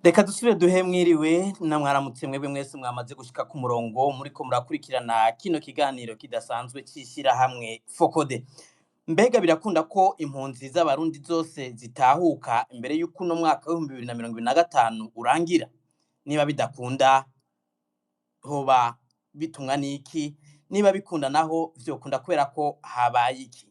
Reka dusubire duhe mwiriwe na mwaramutse mwebwe mwese mwamaze gushika ku murongo muriko murakurikirana kino kiganiro kidasanzwe c'ishirahamwe FOCODE. Mbega birakunda ko impunzi z'Abarundi zose zitahuka imbere y'uko uno mwaka w'2025 urangira? Niba bidakunda hoba bitumwa n'iki? Niba bikunda naho vyokunda kubera ko habaye iki?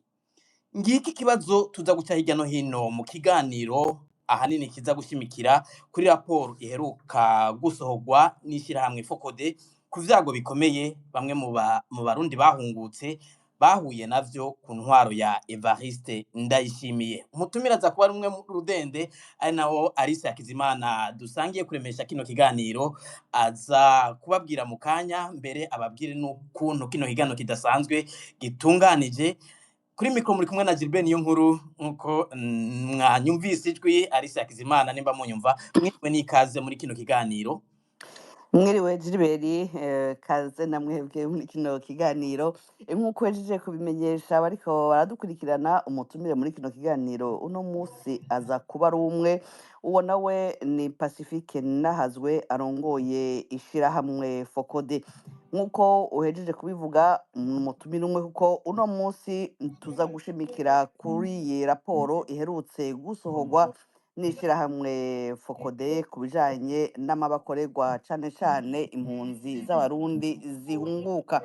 Ngiki ikibazo tuza guca hirya no hino mu kiganiro ahanini kiza gushimikira kuri raporo iheruka gusohorwa n'ishirahamwe FOCODE ku vyago bikomeye bamwe mu Barundi bahungutse bahuye navyo ku ntwaro ya Evariste Ndayishimiye. Umutumire aza kuba ari umwe mu Rudende, ari nawo Alice Hakizimana dusangiye kuremesha kino kiganiro, aza kubabwira mu kanya mbere ababwire n'ukuntu kino kiganiro kidasanzwe gitunganije. Kuri mikoro muri kumwe na Gilbert Niyonkuru, nkuko mwanyumvise ijwi Alice Hakizimana. Nimba munyumva, mwiriwe n'ikaze muri kino kiganiro. Mwiriwe Gilbert, kaze na mwebwe muri kino kiganiro. Nk'uko uhejeje kubimenyesha bariko baradukurikirana, umutumire muri kino kiganiro uno musi aza kuba ari umwe. Uwo nawe ni Pacifique Nahazwe arongoye ishirahamwe FOCODE. Nk'uko uhejeje kubivuga, ni umutumire umwe kuko uno musi tuza gushimikira kuri iyi raporo iherutse gusohorwa n'ishirahamwe FOCODE ku bijanye n'amabakorerwa cane cane impunzi z'Abarundi zihunguka.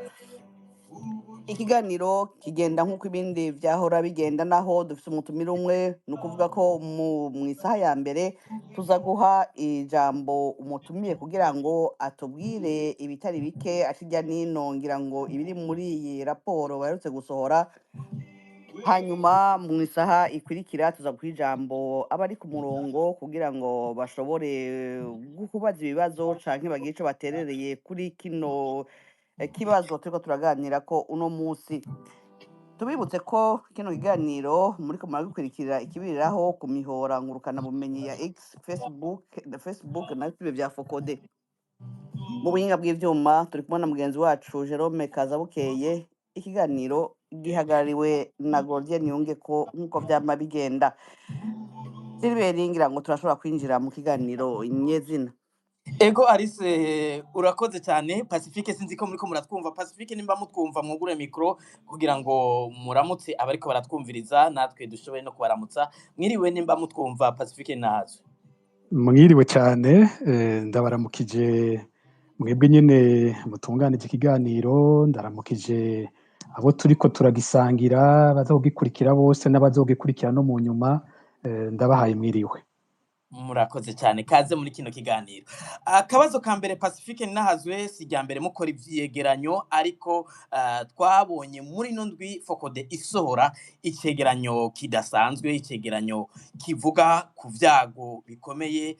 Ikiganiro kigenda nk'uko ibindi vyahora bigenda, naho dufise umutumire umwe. Ni ukuvuga ko mw'isaha ya mbere tuza guha ijambo umutumiye kugira ngo atubwire ibitari bike aca irya nino, ngira ngo ibiri muri iyi raporo baherutse gusohora. Hanyuma mu isaha ikurikira tuza guha ijambo abari ku murongo kugira ngo bashobore kubaza ibibazo canke bagire ico baterereye kuri kino kibazo turiko turaganira ko uno musi. Tubibutse ko kino kiganiro muriko muragikurikira ikibiriraho ku mihora ngurukana bumenyi ya X, Facebook na YouTube vya FOCODE. Mu buhinga bw'ivyuma turi kumwe na mugenzi wacu Jerome Kazabukeye. Ikiganiro gihagarariwe na Gordien Niyungeko nk'uko vyama bigenda. Gilbert, ngira ngo turashobora kwinjira mu kiganiro nyezina. Ego Alice, urakoze cyane. Pacifique, sinzi ko muriko muratwumva. Pacifique, nimba mutwumva mwugure micro kugira ngo muramutse abariko baratwumviriza, natwe dushoboye no kubaramutsa. Mwiriwe nimba mutwumva, Pacifique Nahazwe. Mwiriwe cyane, ndabaramukije mwebwe nyene mutunganije ikiganiro, ndaramukije abo turiko turagisangira, bazogikurikira bose n'abazogikurikira no mu nyuma, ndabahaye mwiriwe. Murakoze cyane, kaze muri kino kiganiro. Akabazo ka mbere, Pacifique Nahazwe, si irya mbere mukora ivyegeranyo, ariko twabonye muri ino ndwi FOCODE isohora icegeranyo kidasanzwe, icegeranyo kivuga ku vyago bikomeye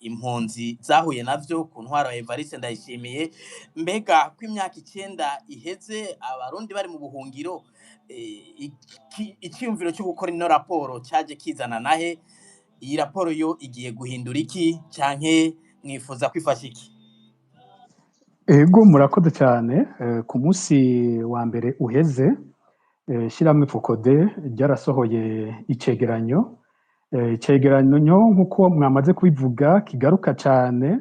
impunzi zahuye navyo ku ntwaro ya Evariste Ndayishimiye. Mbega ko imyaka 9 iheze Abarundi bari mu buhungiro, iciyumviro cyo gukora ino raporo caje kizana nahe? Iyi raporo yo igiye guhindura iki, canke mwifuza kwifasha iki? Ego, murakoze cyane. Ku munsi wa mbere uheze, ishirahamwe FOCODE ryarasohoye icegeranyo. Icegeranyo nk'uko mwamaze kubivuga kigaruka cyane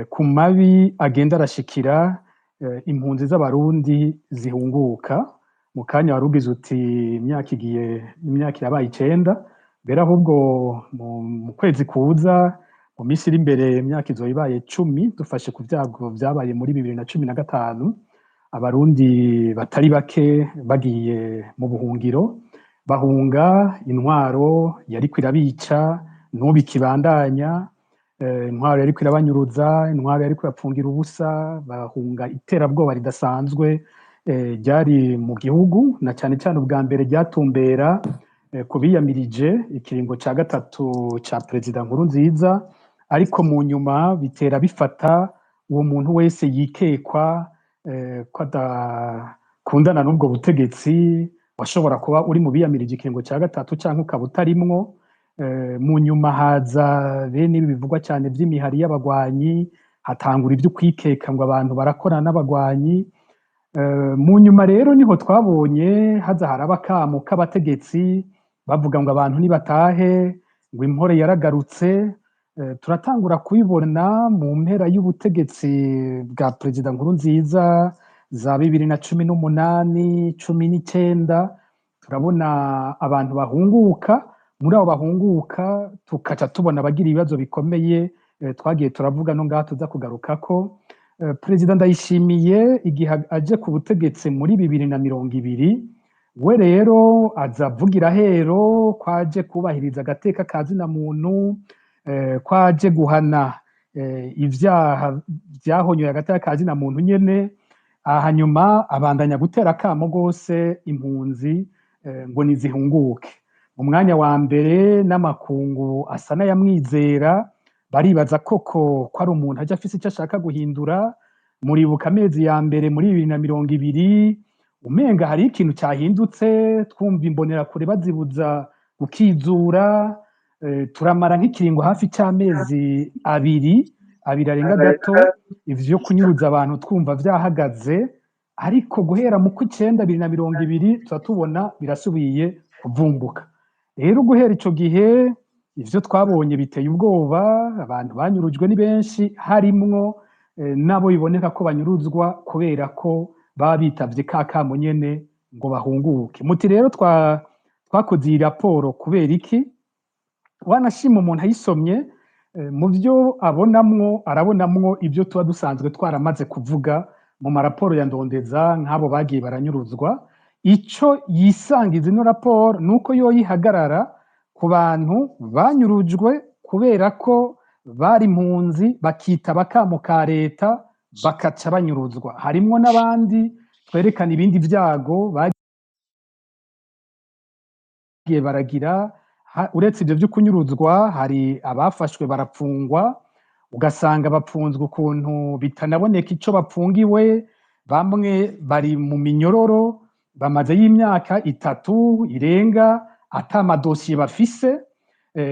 ku mabi agenda arashikira impunzi z'Abarundi zihunguka. Mu kanya warugize uti imyaka igiye, imyaka irabaye 9, mbere ahubwo mu kwezi kuza, mu minsi iri imbere, imyaka izoba ibaye 10 dufashe ku vyago vyabaye muri 2015, Abarundi batari bake bagiye mu buhungiro bahunga intwaro yariko irabica n'ubu ikibandanya, intwaro yariko irabanyuruza, intwaro yariko irapfungira ubusa, bahunga iterabwoba ridasanzwe ryari mu gihugu, na cane cane ubwa mbere ryatumbera ku biyamirije ikiringo ca gatatu ca Perezida Nkurunziza, ariko mu nyuma bitera bifata uwo muntu wese yikekwa ko adakundana n'ubwo butegetsi, washobora kuba uri mu biyamirije ikiringo ca gatatu canke ukaba utarimwo. Mu nyuma haza bene ibi bivugwa cyane vy'imihari y'abagwanyi, hatangura ivyo kwikeka ngo abantu barakorana n'abagwanyi. Mu nyuma rero niho twabonye haza haraba akamo k'abategetsi bavuga ngo abantu nibatahe, ngo impore yaragarutse. Turatangura kubibona mu mpera y'ubutegetsi bwa Perezida Nkurunziza za 2018, 19, turabona abantu bahunguka. Muri abo bahunguka tukaca tubona abagira ibibazo bikomeye, twagiye turavuga no ngaha tuza kugarukako. Perezida Ndayishimiye igihe aje ku butegetsi muri 2020, we rero aza avugira hero ko aje kubahiriza agateka ka zina muntu, ko aje guhana ivyaha vyahonyoye agateka ka zina muntu nyene. Hanyuma abandanya gutera akamo gose impunzi ngo nizihunguke. Mu mwanya wa mbere n'amakungu asa n'ayamwizera, baribaza koko ko ari umuntu aje afise icyo ashaka guhindura. Muribuka amezi ya mbere muri 2020, umenga hari ikintu cyahindutse, twumva imbonerakure bazibuza gukizura. Turamara nk'ikiringo hafi c'amezi abiri arenga gato, ivyo kunyuruza abantu twumva vyahagaze. Ariko guhera mu kw'icenda 2020 tuba tubona birasubiye kuvumbuka. Rero guhera ico gihe ivyo twabonye biteye ubwoba, abantu banyurujwe ni benshi, harimwo nabo biboneka ko banyuruzwa kubera ko baba bitavye ka kamo nyene ngo bahunguke. Muti rero twakoze iyi raporo kubera iki? Wanashima umuntu ayisomye, mu byo abonamwo arabonamwo ibyo tuba dusanzwe twaramaze kuvuga mu maraporo ya Ndondeza nk'abo bagiye baranyuruzwa. Ico yisangiza ino raporo ni uko yoyihagarara ku bantu banyurujwe kubera ko bari impunzi, bakitaba akamo ka leta bakaca banyuruzwa. Harimwo n'abandi twerekana ibindi vyago bagiye baragira. Uretse ivyo vyo kunyuruzwa, hari abafashwe barapfungwa, ugasanga bapfunzwe ukuntu bitanaboneka ico bapfungiwe. Bamwe bari mu minyororo bamaze y'imyaka 3 irenga ata madosiye bafise.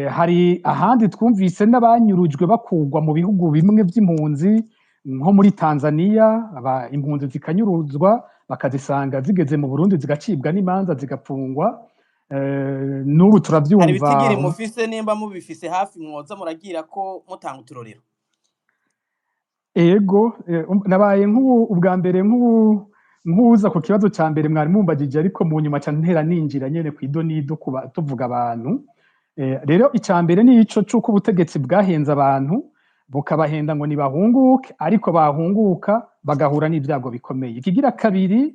Hari ahandi twumvise n'abanyurujwe bakugwa mu bihugu bimwe vy'impunzi nko muri Tanzania, impunzi zikanyuruzwa bakazisanga zigeze mu Burundi zigacibwa n'imanza zigapfungwa. N'ubu turavyumva. Hari ibitigiri mufise? Nimba mubifise hafi mwoza muragira ko mutanga uturorero. Ego, nabaye nk'ubu ubwa mbere nk'uza ku kibazo ca mbere mwari mumbajije, ariko mu nyuma ca ntera ninjira nyene kw'idonido kuba tuvuga abantu. Rero ica mbere ni ico c'uko ubutegetsi bwahenze abantu, bukabahenda ngo nibahunguke, ariko bahunguka bagahura n'ivyago bikomeye. Ikigira kabiri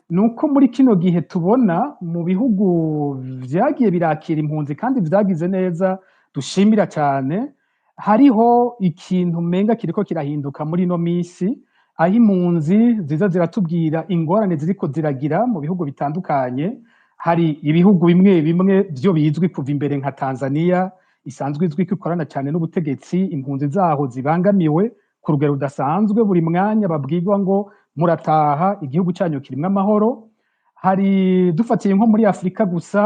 ni uko muri kino gihe tubona mu bihugu vyagiye birakira impunzi kandi vyagize neza, dushimira cyane, hariho ikintu menga kiriko kirahinduka muri ino misi, aho impunzi ziza ziratubwira ingorane ziriko ziragira mu bihugu bitandukanye. Hari ibihugu bimwe bimwe vyo bizwi kuva imbere nka Tanzania, isanzwe izwi ko ikorana cyane n'ubutegetsi, impunzi zaho zibangamiwe ku rugero rudasanzwe, buri mwanya babwirwa ngo murataha igihugu cyanyu kirimwo amahoro. Hari dufatiye nko muri Afrika gusa,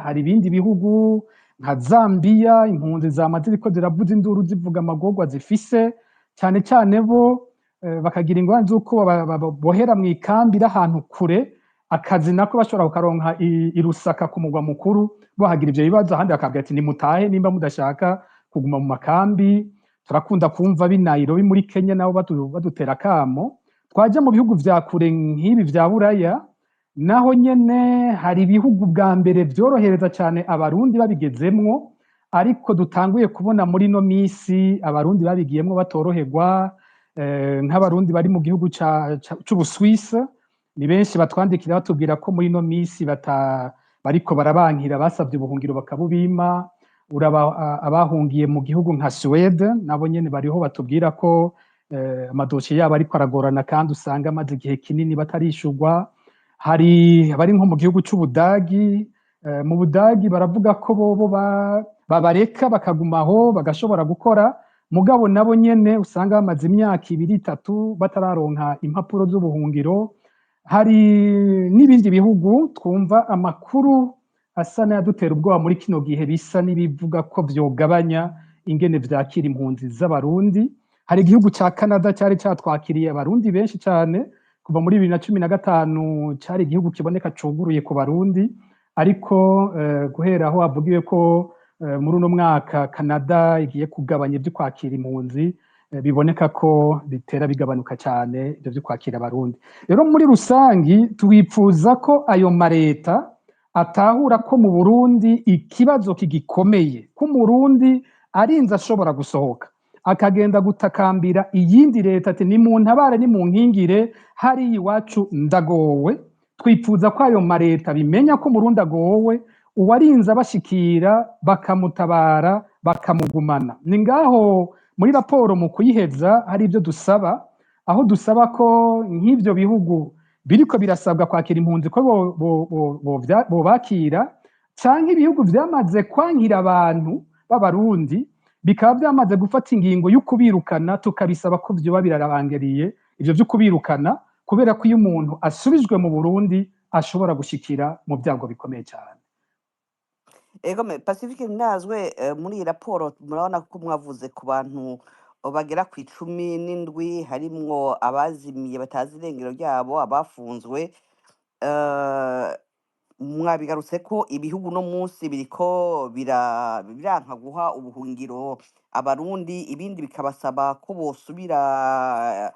hari ibindi bihugu nka Zambia, impunzi zama ziriko ziravuza induru zivuga amagorwa zifise, cyane cyane bo bakagira ingorane z'uko bohera mu ikambi ahantu kure, akazi nako bashobora kukaronka i Lusaka ku mugwa mukuru, bahagira ivyo bibazo. Ahandi bakabwira ati nimutahe nimba mudashaka kuguma mu makambi. Turakunda kumva b'i Nairobi muri Kenya nabo badutera akamo. Twaja mu bihugu vya kure nk'ibi vya Buraya, naho nyene hari ibihugu bwa mbere vyorohereza cyane abarundi babigezemwo, ariko dutanguye kubona muri no misi abarundi babigiyemwo batoroherwa. Nk'abarundi bari mu gihugu c'Ubusuwisi ni benshi batwandikira batubwira ko muri no misi bariko barabankira, basavye ubuhungiro bakabubima. Uraba abahungiye mu gihugu nka Suwede nabo nyene bariho batubwira ko amadosiye yabo ariko aragorana kandi usanga amaze igihe kinini batarishurwa. Hari abari nko mu gihugu c'Ubudagi, mu Budagi baravuga ko bobo babareka bakagumaho bagashobora gukora, mugabo nabo nyene usanga bamaze imyaka 2 3 batararonka impapuro z'ubuhungiro. Hari n'ibindi bihugu twumva amakuru asa n'ayadutera ubwoba muri kino gihe, bisa n'ibivuga ko vyogabanya ingene vyakira impunzi z'abarundi. Hari igihugu ca Canada cari catwakiriye abarundi benshi cane kuva muri 2015, cari igihugu kiboneka cuguruye ku barundi, ariko guhera aho havugiwe ko Muri uno mwaka Canada igiye kugabanya ibyo kwakira impunzi, biboneka ko bitera bigabanuka cyane ibyo byo kwakira Abarundi. Rero muri rusangi twipfuza ko ayo mareta atahura ko mu Burundi ikibazo kigikomeye, ko Umurundi arinze ashobora gusohoka akagenda gutakambira iyindi leta ati: "Nimuntabare, nimunkingire, hariya iwacu ndagowe." Twipfuza ko ayo mareta bimenya ko Umurundi agowe, uwarinze abashikira bakamutabara, bakamugumana. Ni ngaho muri raporo mu kuyiheza hari ibyo dusaba, aho dusaba ko nk'ibyo bihugu biriko birasabwa kwakira impunzi ko bobakira, canke ibihugu vyamaze kwankira abantu b'Abarundi bikaba byamaze gufata ingingo yo kubirukana, tukabisaba ko vyoba birarabangiriye ivyo vyo kubirukana, kubera ko iyo umuntu asubijwe mu Burundi ashobora gushikira mu byago bikomeye cyane. Egome Pacifique Nazwe, muri iyi raporo murabona ko mwavuze ku bantu bagera ku 17, harimwo abazimiye batazi irengero ryabo, abafunzwe. Mwabigarutse ko ibihugu no munsi biriko biranka guha ubuhungiro Abarundi, ibindi bikabasaba ko bosubira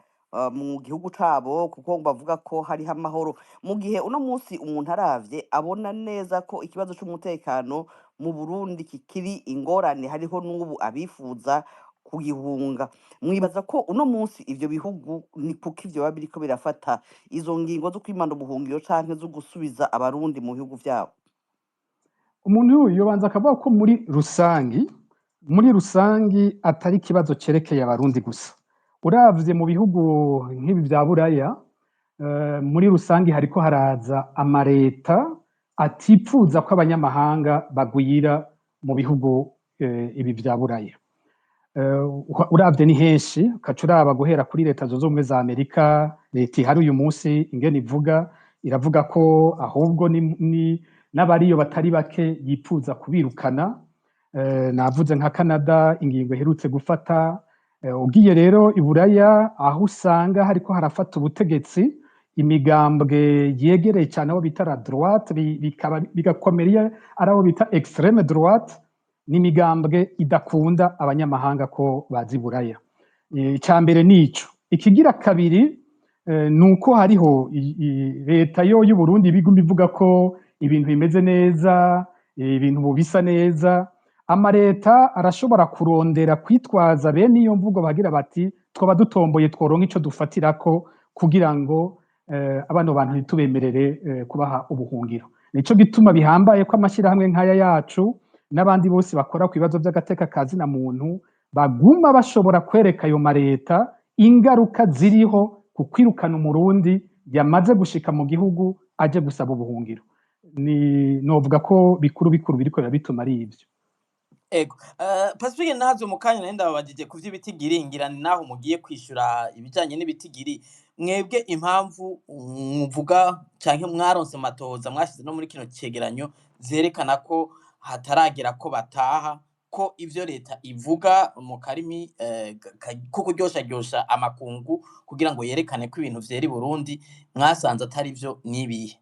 mu gihugu cabo kuko bavuga ko hariho amahoro, mu gihe uno munsi umuntu aravye abona neza ko ikibazo c'umutekano mu Burundi kikiri ingorane, hariho n'ubu abifuza kugihunga. Mwibaza ko uno munsi ivyo bihugu ni kuko ivyo biba biriko birafata izo ngingo zo kwimana ubuhungiro canke zo gusubiza Abarundi mu bihugu vyabo? Umuntu yobanza akavuga ko muri rusangi atari ikibazo cerekeye Abarundi gusa. Uravye mu bihugu nk'ibi vya Buraya, muri rusangi hariko haraza amareta atipfuza ko abanyamahanga bagwira mu bihugu ibi vya Buraya. Uravye ni henshi, ukaca uraba guhera kuri Leta Zunze Ubumwe za Amerika, leta ihari uyu munsi ingene ivuga, iravuga ko ahubwo ni n'abariyo batari bake yipfuza kubirukana. Navuze nka Canada, ingingo iherutse gufata. Ugiye rero i Buraya, aho usanga hariko harafata ubutegetsi imigambwe yegereye cyane abo bita la droite, bikaba bigakomera iyo ari abo bita extrême droite, n'imigambwe idakunda abanyamahanga ko baza i Buraya. Icya mbere nico. Ikigira kabiri, nuko hariho leta yo y'u Burundi biguma ivuga ko ibintu bimeze neza, ibintu ubu bisa neza. Amareta arashobora kurondera kwitwaza bene iyo mvugo, bagira bati: "Twaba dutomboye tworonka ico dufatirako kugira ngo abano bantu ntitubemerere kubaha ubuhungiro." Nico gituma bihambaye ko amashyirahamwe nk'aya yacu n'abandi bose bakora ku bibazo by'agateka ka zina muntu baguma bashobora kwereka ayo mareta ingaruka ziriho ku kwirukana Umurundi yamaze gushika mu gihugu aje gusaba ubuhungiro. Ni novuga ko bikuru bikuru biriko biratuma ari ivyo. Ego. Pacifique Ntazo, mu kanya nari ndababajije ku vy'ibitigiri, ngira ni naho mugiye kwishura ibijanye n'ibitigiri. Mwebwe impamvu muvuga canke mwaronse matoza mwashize no muri kino cegeranyo zerekana ko hataragera ko bataha, ko ivyo leta ivuga mu karimi ko kuryosharyosha amakungu kugira ngo yerekane ko ibintu vyera i Burundi, mwasanze atari vyo, nibihe?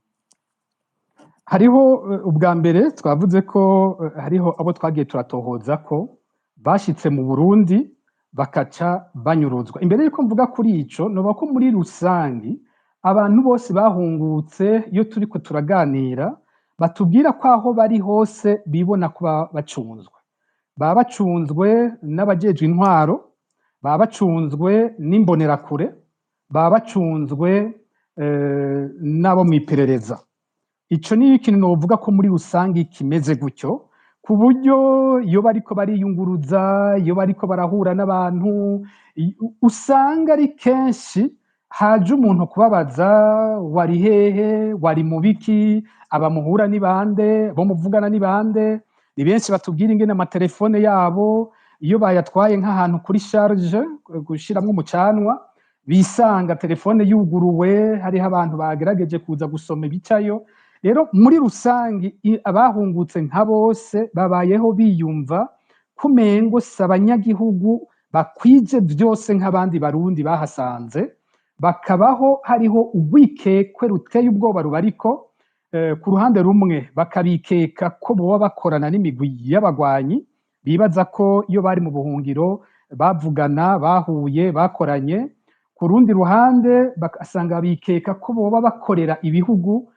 Hariho ubwa mbere twavuze ko hariho abo twagiye turatohoza ko bashitse mu Burundi bakaca banyuruzwa. Imbere yuko mvuga kuri ico, noba ko muri rusangi abantu bose bahungutse, iyo turiko turaganira, batubwira ko aho bari hose bibona ko baba bacunzwe, baba bacunzwe n'abajejwe intwaro, baba bacunzwe n'imbonerakure, baba bacunzwe n'abo mw'iperereza. Ico ni ikintu novuga ko muri rusangi kimeze gutyo, ku buryo iyo bariko bariyunguruza, iyo bariko barahura n'abantu, usanga ari kenshi haje umuntu kubabaza: "Wari hehe? Wari mu biki? Abamuhura ni bande? Bo muvugana ni bande?" Ni benshi batubwira ingene amatelefone yabo, iyo bayatwaye nk'ahantu kuri charge gushiramwo umucanwa, bisanga telefone yuguruwe, hariho abantu bagerageje kuza gusoma ibicayo. Rero muri rusangi abahungutse nka bose babayeho biyumva kumengo si abanyagihugu bakwije vyose nk'abandi Barundi bahasanze, bakabaho hariho urwikekwe ruteye ubwoba rubariko. Ku ruhande rumwe bakabikeka ko boba bakorana n'imigwi y'abagwanyi, bibaza ko iyo bari mu buhungiro bavugana, bahuye, bakoranye. Ku rundi ruhande bagasanga bikeka ko boba bakorera ibihugu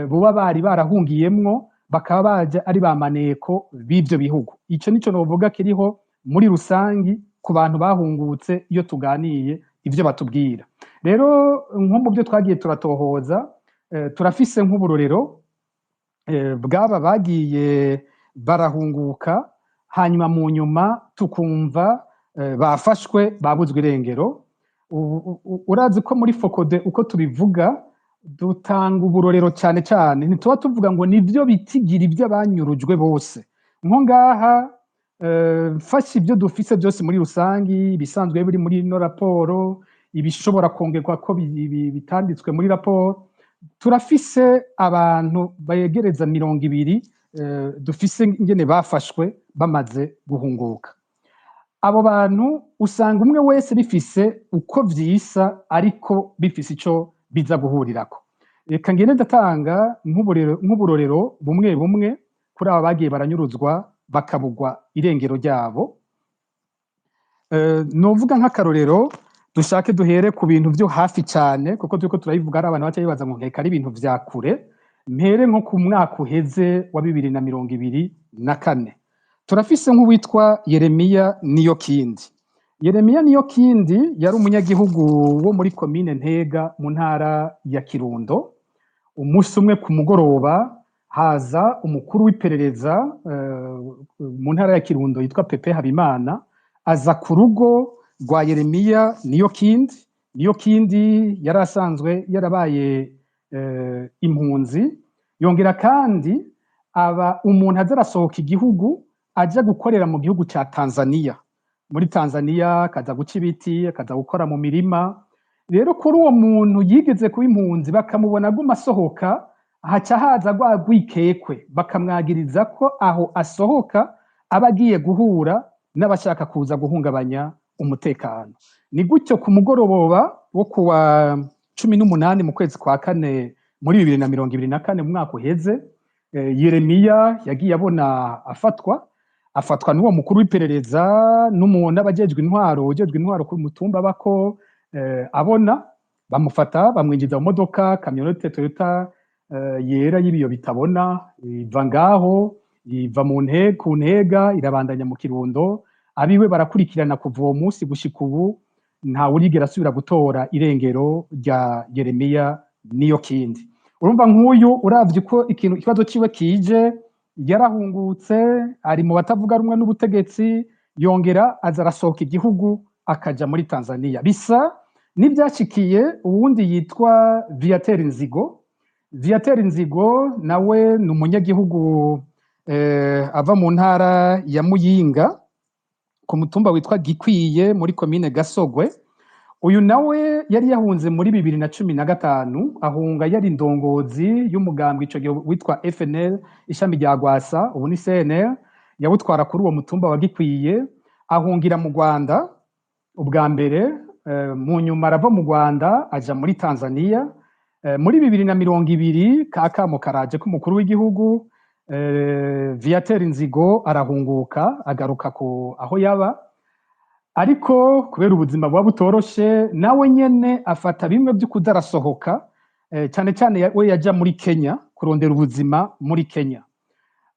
boba bari barahungiyemwo, bakaba baje ari ba maneko b'ivyo bihugu. Ico nico novuga kiriho muri rusangi ku bantu bahungutse iyo tuganiye ivyo batubwira. Rero nko mu byo twagiye turatohoza, turafise nk'uburorero bw'aba bagiye barahunguka, hanyuma mu nyuma tukumva bafashwe, babuzwe irengero. Urazi ko muri FOCODE uko tubivuga dutanga uburorero cyane cyane, ntituba tuvuga ngo nivyo bitigira iby'abanyurujwe bose. Nko ngaha mfashe ibyo dufise byose muri rusangi, ibisanzwe biri muri ino raporo, ibishobora kongerwa ko bitanditswe muri raporo, turafise abantu begereza 20 dufise ingene bafashwe bamaze guhunguka. Abo bantu usanga umwe wese bifise uko vyisa, ariko bifise ico biza guhurirako. Reka ngende ndatanga nk'uburorero bumwe bumwe kuri aba bagiye baranyuruzwa bakabugwa irengero ryabo. Novuga nk'akarorero, dushake duhere ku bintu vyo hafi cyane, kuko turiko turabivuga ari abantu baca bibaza ngo nkeka ari ibintu vya kure. Mpere nko ku mwaka uheze wa 2024, turafise nk'uwitwa Yeremiya Niyokindi. Yeremiya Niyokindi yari umunyagihugu wo muri komine Ntega mu ntara ya Kirundo. Umunsi umwe ku mugoroba haza umukuru w'iperereza mu ntara ya Kirundo yitwa Pepe Habimana, aza ku rugo rwa Yeremiya Niyokindi. Niyokindi yari asanzwe yarabaye impunzi, yongera kandi aba umuntu aza arasohoka igihugu aja gukorera mu gihugu ca Tanzania. Muri Tanzania akaza guca ibiti, akaza gukora mu mirima. Rero kuri uwo muntu yigeze kuba impunzi bakamubona aguma asohoka, haca haza rwa rwikekwe, bakamwagiriza ko aho asohoka aba agiye guhura n'abashaka kuza guhungabanya umutekano. Ni gutyo ku mugoroba wo kuwa 18 mu kwezi kwa kane muri 2024, mu mwaka uheze, Yeremiya yagiye abona afatwa n'uwo mukuru w'iperereza n'abajejwe intwaro, ujejwe intwaro ku mutumba bako abona bamufata, bamwinjiza mu modoka kamyonete Toyota yera y'ibiyo bitabona, iva ngaho iva mu ku Ntega irabandanya mu Kirundo. Abiwe barakurikirana kuva uwo munsi gushika ubu, ntawe urigera asubira gutora irengero rya Yeremiya Niyokindi. Urumva nk'uyu uravye ko ikintu ikibazo ciwe kije, yarahungutse ari mu batavuga rumwe n'ubutegetsi, yongera aza arasohoka igihugu akaja muri Tanzania. Bisa n'ivyashikiye uwundi yitwa Viateur Nzigo. Viateur Nzigo nawe ni umunyagihugu ava mu ntara ya Muyinga ku mutumba witwa Gikwiye muri komine Gasogwe. Uyu nawe yari yahunze muri 2015, ahunga yari indongozi y'umugambwe ico gihe witwa FNL ishami rya Gwasa, ubu ni CNL, yawutwara kuri uwo mutumba wa Gikwiye, ahungira mu Rwanda ubwa mbere, mu nyuma arava mu Rwanda aja muri Tanzania. Muri 2020 kakamo karaje k'umukuru w'igihugu, Viateur Nzigo arahunguka agaruka ku aho yaba, ariko kubera ubuzima buba butoroshe nawe nyene afata bimwe vyo kudarasohoka, cyane cyane we yaja muri Kenya kurondera ubuzima muri Kenya.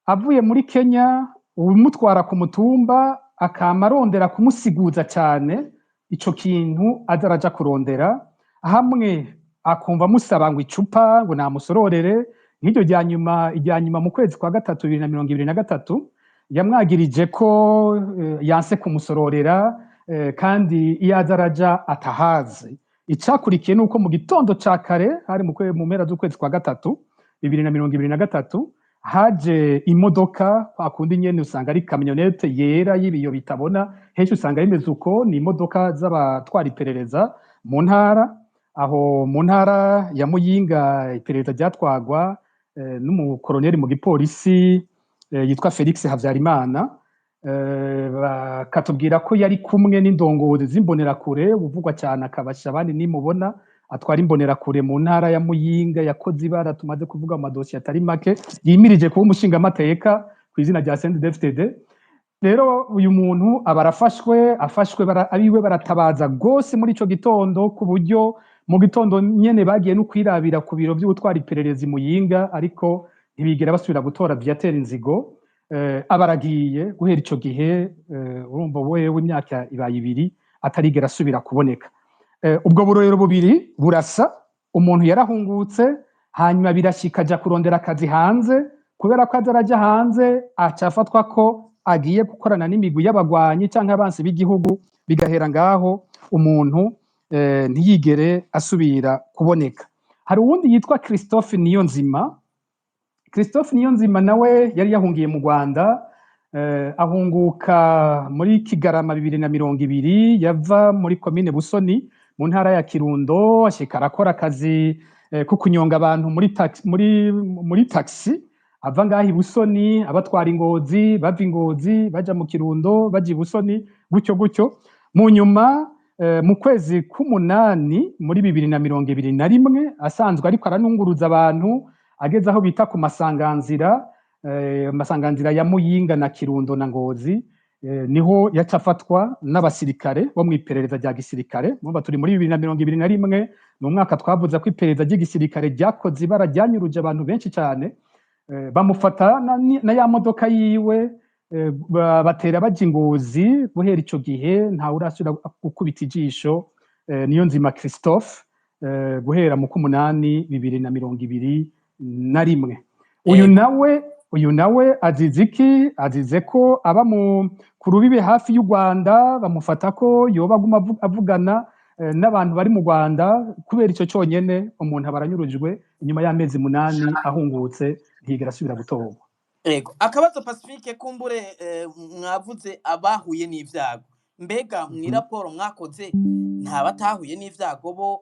Avuye muri Kenya umutwara ku mutumba akama arondera kumusiguza cyane ico kintu aza araja kurondera, hamwe akumva amusaba ngo icupa ngo namusororere. Nk'iryo rya nyuma, irya nyuma mu kwezi kwa gatatu 2023, yamwagirije ko yanse kumusororera, kandi iyo aza araja atahazi. Icakurikiye nuko mu gitondo ca kare, hari mu mpera z'ukwezi kwa gatatu 2023, haje imodoka kwa kundi nyene usanga ari kamyonete yera y'ibiyo bitabona, henshi usanga bimeze uko, ni imodoka z'abatwara iperereza mu ntara. Aho mu ntara ya Muyinga iperereza ryatwagwa n'umukoroneri mu gipolisi yitwa Felix Havyarimana. Bakatubwira ko yari kumwe n'indongozi z'imbonerakure, uvugwa cyane akabasha abandi nimubona Atwara Imbonerakure mu ntara ya Muyinga, yakoze ibara tumaze kuvuga mu madosiye atari make, yimirije kuba umushingamateka ku izina rya CNDD-FDD. Rero uyu muntu aba arafashwe, afashwe abiwe baratabaza rwose muri ico gitondo, ku buryo mu gitondo nyene bagiye no kwirabira ku biro vy'ubutwara iperereza i Muyinga, ariko ntibigera basubira gutora Viateur Nzigo. Aba aragiye. Guhera ico gihe, urumva wewe, imyaka ibaye 2 atarigera asubira kuboneka. Ubwo burorero bubiri burasa: umuntu yarahungutse, hanyuma birashika aja kurondera akazi hanze. Kubera ko aza araja hanze, aca afatwa ko agiye gukorana n'imigwi y'abagwanyi canke abansi b'igihugu, bigahera ngaho, umuntu ntiyigere asubira kuboneka. Hari uwundi yitwa Christophe Niyonzima. Christophe Niyonzima nawe yari yahungiye mu Rwanda, ahunguka muri Kigarama 2020. Yava muri komine Busoni mu ntara ya Kirundo, ashika arakora akazi ko kunyonga abantu muri taxi, ava ngaho i Busoni abatwara i Ngozi, bava i Ngozi baja mu Kirundo, baja i Busoni, gutyo gutyo. Mu nyuma, mu kwezi k'umunani muri 2021, asanzwe ariko aranunguruza abantu, ageze aho bita ku masanganzira, amasanganzira ya Muyinga na Kirundo na Ngozi, niho yaca afatwa n'abasirikare bo mu iperereza rya gisirikare. Murumva turi muri 2021, ni umwaka twavuze ko iperereza ry'igisirikare ryakoze ibara, ryanyuruje abantu benshi cyane. Bamufata na ya modoka yiwe, batera baja i Ngozi. Guhera ico gihe ntawe urasubira gukubita ijisho Niyonzima Christophe, guhera mu k'umunani 2021. Uyu nawe azize iki? Azize ko aba mu ku rubibe hafi y'u Rwanda, bamufata ko yoba aguma avugana n'abantu bari mu Rwanda. Kubera ico conyene, umuntu aba aranyurujwe inyuma y'amezi 8 ahungutse, ntiyigera asubira gutorwa. Ego, akabazo Pacifique, kumbure mwavuze abahuye n'ivyago. Mbega mu raporo mwakoze nta batahuye n'ivyago bo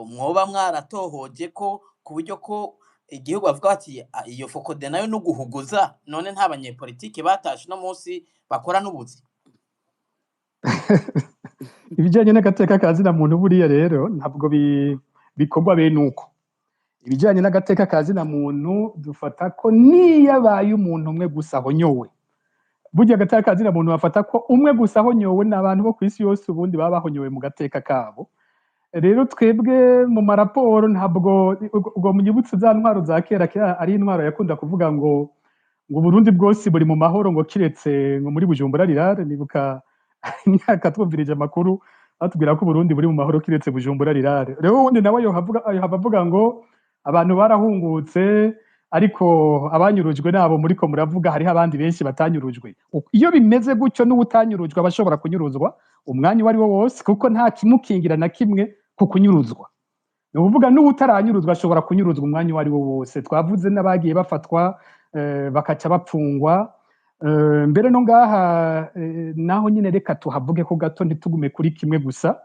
mwoba mwaratohoje, ko ku buryo ko igihugu bavuga bati: "Ah, iyo FOCODE nayo no guhuguza"? None nta banyepolitike batashe no munsi bakora n'ubuzi? Ibijyanye n'agateka ka zina muntu buriya rero ntabwo bikorwa bene uko. Ibijyanye n'agateka ka zina muntu, dufata ko niyo abaye umuntu umwe gusa ahonyowe, burya agateka ka zina muntu bafata ko umwe gusa ahonyowe, ni abantu bo ku isi yose ubundi baba bahonyowe mu gateka kabo. Rero twebwe mu maraporo ntabwo ubwo munyibutse za ntwaro za kera. Kera ari intwaro yakunda kuvuga ngo Burundi bwose buri mu mahoro, ngo kiretse ngo muri Bujumbura rirare. Nibuka imyaka twumvirije amakuru batubwira ko Burundi buri mu mahoro kiretse Bujumbura rirare. Rero uwundi nawe yohava avuga ngo abantu barahungutse, ariko abanyurujwe nabo muriko muravuga, hariho abandi benshi batanyurujwe. Iyo bimeze gutyo, n'uwutanyurujwe aba ashobora kunyuruzwa umwanya uwo ari wo wose, kuko nta kimukingira na kimwe ku kunyuruzwa. Ni ukuvuga n'uwutaranyuruzwa ashobora kunyuruzwa umwanya uwo ari wo wose. Twavuze n'abagiye bafatwa, bakaca bapfungwa. Mbere no ngaha, naho nyine reka tuhavuge ko gato, ntitugume kuri kimwe gusa.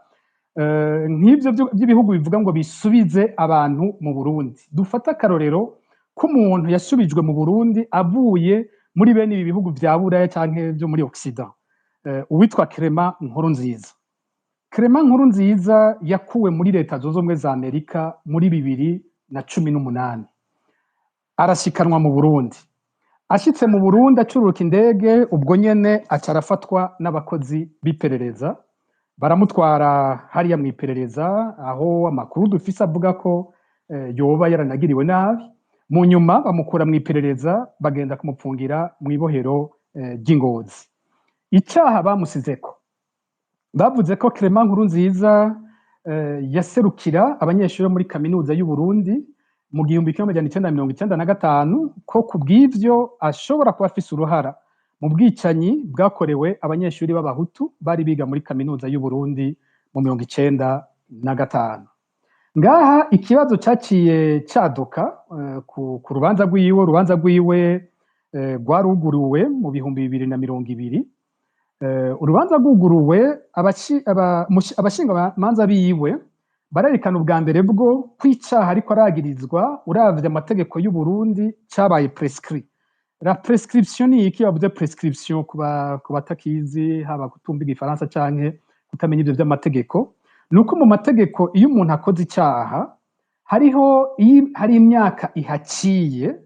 Nk'ibyo by'ibihugu bivuga ngo bisubize abantu mu Burundi, dufate akarorero k'umuntu yasubijwe mu Burundi avuye muri bene ibi bihugu vya Buraya canke byo muri Occident, uwitwa Clement Nkurunziza. Clement Nkurunziza yakuwe muri Leta Zunze Ubumwe za Amerika muri 2018, arashikanwa mu Burundi. Ashitse mu Burundi, acururuka indege, ubwo nyene aca arafatwa n'abakozi b'iperereza, baramutwara hariya mu iperereza, aho amakuru dufise avuga ko yoba yaranagiriwe nabi. Mu nyuma bamukura mu iperereza, bagenda kumupfungira mu ibohero ry'i Ngozi. Icaha bamusizeko, bavuze ko Clement Nkurunziza yaserukira abanyeshuri bo muri Kaminuza y'u Burundi mu 1995, ko ku bw'ivyo ashobora kuba afise uruhara mu bwicanyi bwakorewe abanyeshuri b'Abahutu bari biga muri Kaminuza y'u Burundi mu 95. Ngaha ikibazo caciye caduka ku rubanza rwiwe. Urubanza rwiwe rwaruguruwe mu 2020. Urubanza rwuguruwe, abashingamanza biwe barerekana ubwa mbere bwo kwicaha ariko aragirizwa, uravye amategeko y'u Burundi, cabaye prescrit. La prescription ni iki? Bavuze prescription, ku batakizi, haba kutumva igifaransa canke kutamenya ivyo vy'amategeko. Ni uko mu mategeko, iyo umuntu akoze icyaha, hariho iyo hari imyaka ihaciye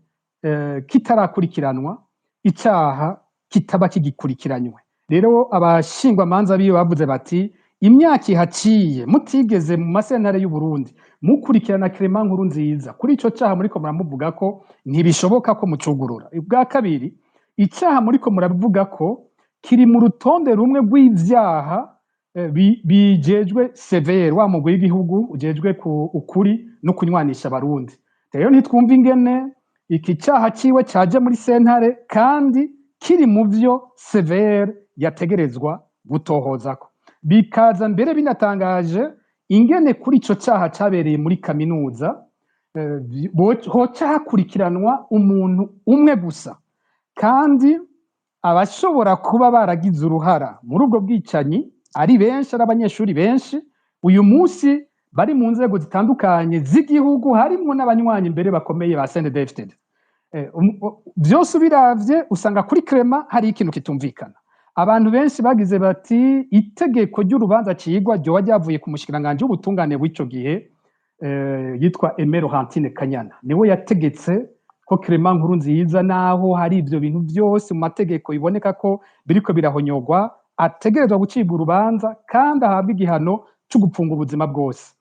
kitarakurikiranwa, icyaha kitaba kigikurikiranywe. Rero abashingwamanza biwe bavuze bati: "Imyaka ihaciye mutigeze mu masentare y'u Burundi mukurikirana Clement Nkurunziza kuri ico caha muriko muramuvuga ko, ntibishoboka ko mucugurura." Ubwa kabiri, icaha muriko muravuga ko kiri mu rutonde rumwe rw'ivyaha bijejwe CVR, wa mugwi w'igihugu ujejwe ku ukuri no kunywanisha Abarundi. Rero ntitwumva ingene iki caha ciwe caje muri sentare kandi kiri mu vyo CVR yategerezwa gutohozako. Bikaza mbere binatangaje ingene kuri ico caha cabereye muri kaminuza hoca hakurikiranwa umuntu umwe gusa, kandi abashobora kuba baragize uruhara muri ubwo bwicanyi ari benshi, ari abanyeshuri benshi uyu munsi bari mu nzego zitandukanye z'igihugu, harimwo n'abanywanyi mbere bakomeye ba CNDD-FDD. Vyose ubiravye usanga kuri Clement hari ikintu kitumvikana. Abantu benshi bagize bati itegeko ry'urubanza cigwa ryoba ryavuye ku mushikiranganji w'ubutungane w'ico gihe, yitwa Aimée Laurentine Kanyana. Niwe yategetse ko Clement Nkurunziza, naho hari ivyo bintu vyose mu mategeko biboneka ko biriko birahonyogwa, ategerezwa gucibwa urubanza kandi ahabwa igihano co gupfunga ubuzima bwose.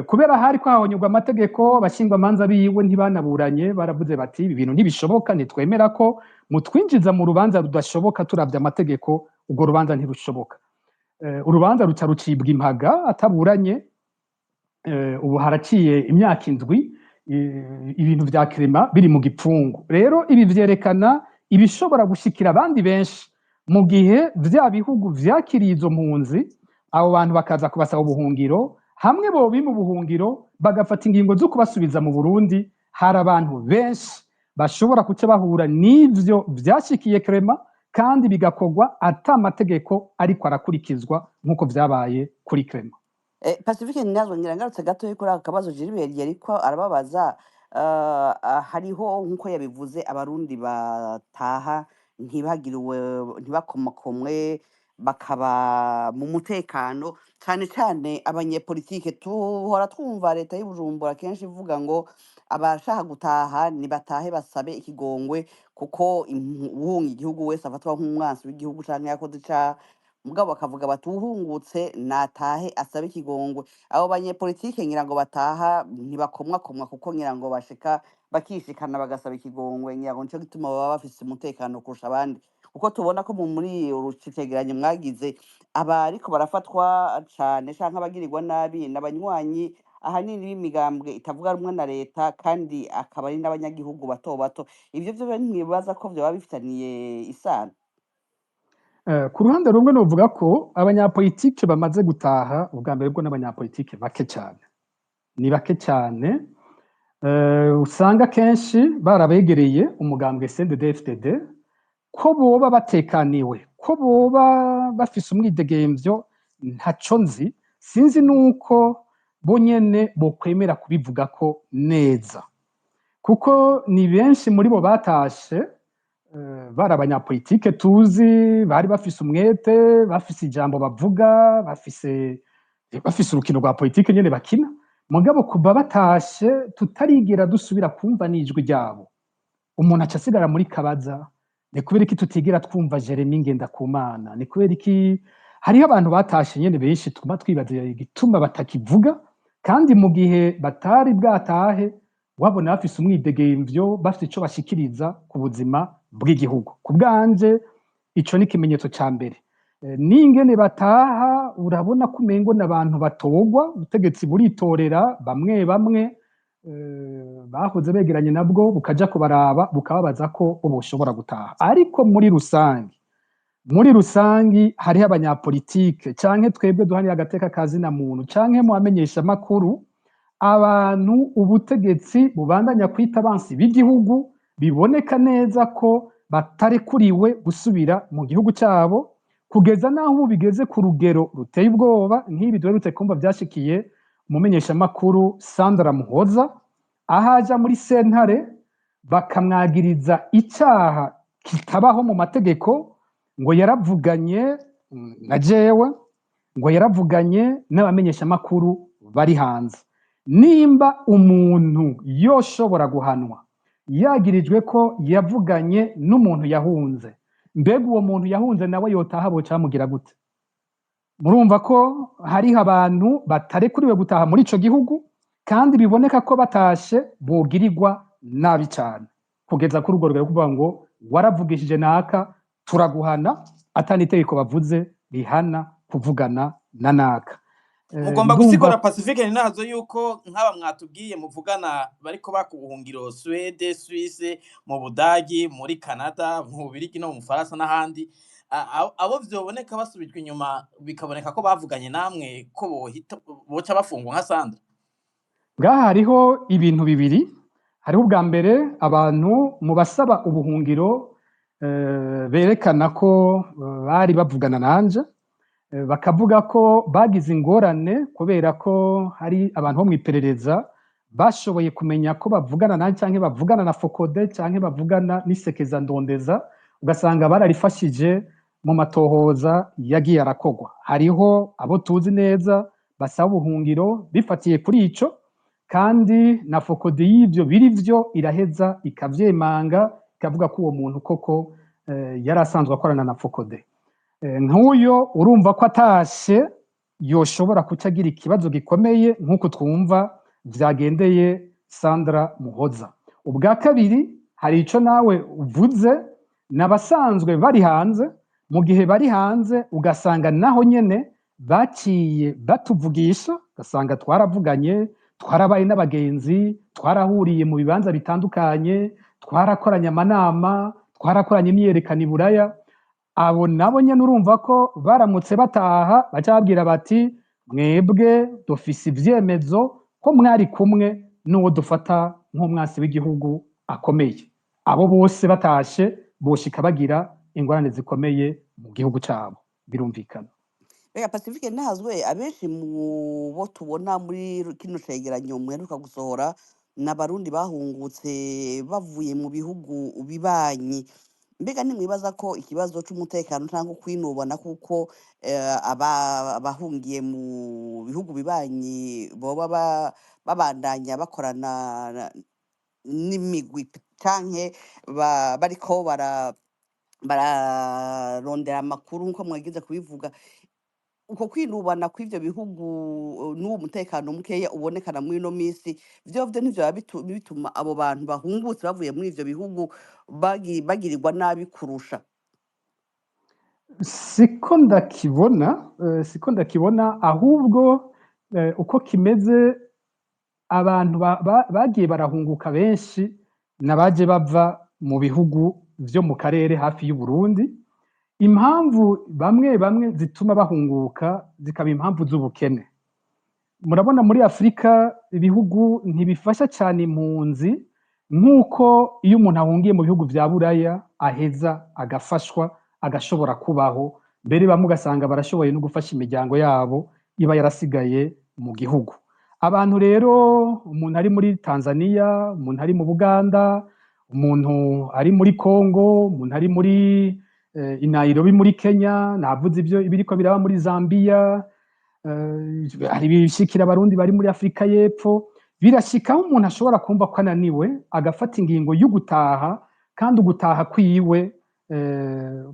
Kubera hari ko hahonyogwa amategeko, abashingwamanza biwe ntibanaburanye, baravuze bati: "Ibi bintu ntibishoboka, ntitwemera ko mutwinjiza mu rubanza rudashoboka. Turavye amategeko, urwo rubanza ntirushoboka." Urubanza ruca rucibwa impaga ataburanye. Ubu haraciye imyaka 7 ibintu vya Clement biri mu gipfungu. Rero ibi vyerekana ibishobora gushikira abandi benshi mu gihe vya bihugu vyakiriye izo mpunzi, abo bantu bakaza kubasaba ubuhungiro, hamwe bobima ubuhungiro bagafata ingingo zo kubasubiza mu Burundi, hari abantu benshi bashobora kuca bahura n'ivyo vyashikiye Clement, kandi bigakorwa ata mategeko ariko arakurikizwa nk'uko vyabaye kuri Clement. Pacifique Ninazo, ngira ngarutse gato kuri aka kabazo Gilbert yariko arababaza. Hariho, nkuko yabivuze, Abarundi bataha ntibagiriwe, ntibakomakomwe, bakaba mu mutekano, cane cane abanyepolitike. Tuhora twumva leta y'Ubujumbura kenshi ivuga ngo abashaka gutaha nibatahe basabe ikigongwe, kuko uwuhunga igihugu wese afatwa nk'umwansi w'igihugu canke yakoze icaha. Mugabo bakavuga bati uwuhungutse natahe asabe ikigongwe. Abo banyepolitike ngira ngo bataha ntibakomwakomwa, kuko ngira ngo bashika bakishikana bagasaba ikigongwe. Ngira ngo nico gituma baba bafise umutekano kurusha abandi, kuko tubona ko muri uru cegeranyo mwagize, abariko barafatwa cane canke abagirirwa nabi n'abanywanyi ahanini b'imigambwe itavuga rumwe na leta, kandi akaba ari n'abanyagihugu bato bato. Ivyo vyo ntibaza ko vyoba bifitaniye isano? Ku ruhande rumwe novuga ko abanyapolitike bamaze gutaha, ubwa mbere bwo n'abanyapolitike bake cyane, ni bake cyane. Usanga kenshi barabegereye umugambwe CNDD-FDD. Ko boba batekaniwe, ko boba bafise umwidegemvyo, ntaco nzi. Sinzi nuko bo nyene bokwemera kubivuga ko neza, kuko ni benshi muri bo batashe bari abanyapolitike tuzi, bari bafise umwete, bafise ijambo bavuga, bafise urukino rwa politike nyene bakina. Mugabo kuva batashe tutarigera dusubira kumva n'ijwi ryabo. Umuntu aca asigara muri kabaza: ni kubera iki tutigera twumva Jeremy Ngendakumana? Ni kubera iki hariho abantu batashe nyene benshi tuguma twibaza igituma batakivuga, kandi mu gihe batari bwatahe wabona bafise umwidegemvyo, bafise ico bashikiriza ku buzima bw'igihugu? Ku bwanje ico ni ikimenyetso ca mbere. N'ingene bataha, urabona ko umengo n'abantu batogwa, ubutegetsi buritorera bamwe bamwe bahoze begeranye nabwo, bukaja kubaraba bukababaza ko boshobora gutaha. Ariko muri rusangi hariho abanyapolitike canke twebwe duhanira agateka ka zina muntu canke mu bamenyesha makuru, abantu ubutegetsi bubandanya kwita abansi b'igihugu, biboneka neza ko batarekuriwe gusubira mu gihugu cyabo, kugeza n'aho ubu bigeze ku rugero ruteye ubwoba, nk'ibi duherutse kumva vyashikiye umumenyeshamakuru Sandra Muhoza, aho aja muri sentare bakamwagiriza icaha kitabaho mu mategeko, ngo yaravuganye na jewe, Ngo yaravuganye n'abamenyeshamakuru bari hanze. Nimba umuntu yoshobora guhanwa yagirijwe ko yavuganye n'umuntu yahunze, mbega uwo muntu yahunze nawe yotaha boca bamugira gute? Murumva ko hariho abantu batarekuriwe gutaha muri ico gihugu, kandi biboneka ko batashe bogirirwa nabi cyane, kugeza kuri urwo rugero kuvuga ngo waravugishije naka, turaguhana, atani itegeko bavuze rihana kuvugana na naka. Mugomba Ndumva gusigura, Pacifique Ninazo, yuko nk'aba mwatubwiye muvugana bariko baka ubuhungiro Suède, Suisse, mu Budagi, muri Canada, mu Bubirigi no mu Bufaransa n'ahandi, abo vyoboneka basubijwe inyuma bikaboneka ko bavuganye namwe, ko bohita boca bafungwa nka Sandra? Ngaha hariho ibintu bibiri. Hariho ubwa mbere abantu mu basaba ubuhungiro berekana ko bari bavugana nanje, bakavuga ko bagize ingorane kubera ko hari abantu bo mu iperereza bashoboye kumenya ko bavugana nanje, canke bavugana na FOCODE, canke bavugana n'isekeza ndondeza, ugasanga bararifashije mu matohoza yagiye arakogwa. Hariho abo tuzi neza basaba ubuhungiro bifatiye kuri ico, kandi na FOCODE y'ivyo biri vyo iraheza ikavyemanga, ikavuga ko uwo muntu koko yari asanzwe akorana na FOCODE. Nk'uyo urumva ko atashe yoshobora kuca agira ikibazo gikomeye nk'uko twumva vyagendeye Sandra Muhoza. Ubwa kabiri, hari ico nawe uvuze, n'abasanzwe bari hanze. Mu gihe bari hanze ugasanga naho nyene baciye batuvugisha, ugasanga twaravuganye, twarabaye n'abagenzi, twarahuriye mu bibanza bitandukanye, twarakoranye amanama, twarakoranye imyiyerekano i Buraya. Abo nabo nyene urumva ko baramutse bataha baca babwira bati: "Mwebwe dufise ivyemezo ko mwari kumwe n'uwo dufata nk'umwansi w'igihugu akomeye." Abo bose batashe boshika bagira ingorane zikomeye mu gihugu cabo, birumvikana. Reka, Pacifique Ntazwe, abenshi mu bo tubona muri kino cegeranyo muheruka gusohora ni Abarundi bahungutse bavuye mu bihugu bibanyi. Mbega ntimwibaza ko ikibazo c'umutekano cyangwa kwinubana, kuko abahungiye mu bihugu bibanyi boba babandanya bakorana n'imigwi canke bariko bararondera amakuru nk'uko mwagize kubivuga, uko kwinubana kw'ivyo bihugu n'uwo mutekano mukeya ubonekana muri ino minsi, vyovyo ntivyoba bituma abo bantu bahungutse bavuye muri ivyo bihugu bagirirwa nabi kurusha? Siko ndakibona, siko ndakibona. Ahubwo uko kimeze, abantu bagiye barahunguka benshi nabaje bava mu bihugu vyo mu karere hafi y'u Burundi. Impamvu bamwe bamwe zituma bahunguka zikaba impamvu z'ubukene. Murabona muri Afurika ibihugu ntibifasha cyane impunzi nk'uko iyo umuntu ahungiye mu bihugu vya Buraya aheza agafashwa, agashobora kubaho. Mbere bamwe ugasanga barashoboye no gufasha imiryango yabo iba yarasigaye mu gihugu. Abantu rero, umuntu ari muri Tanzania, umuntu ari mu Buganda, umuntu ari muri Congo, umuntu ari muri i Nairobi muri Kenya, navuze ibyo ibiriko biraba muri Zambia, hari ibishikira Abarundi bari muri Afurika y'Epfo. Birashikaho umuntu ashobora kumva ko ananiwe, agafata ingingo yo gutaha, kandi ugutaha kwiwe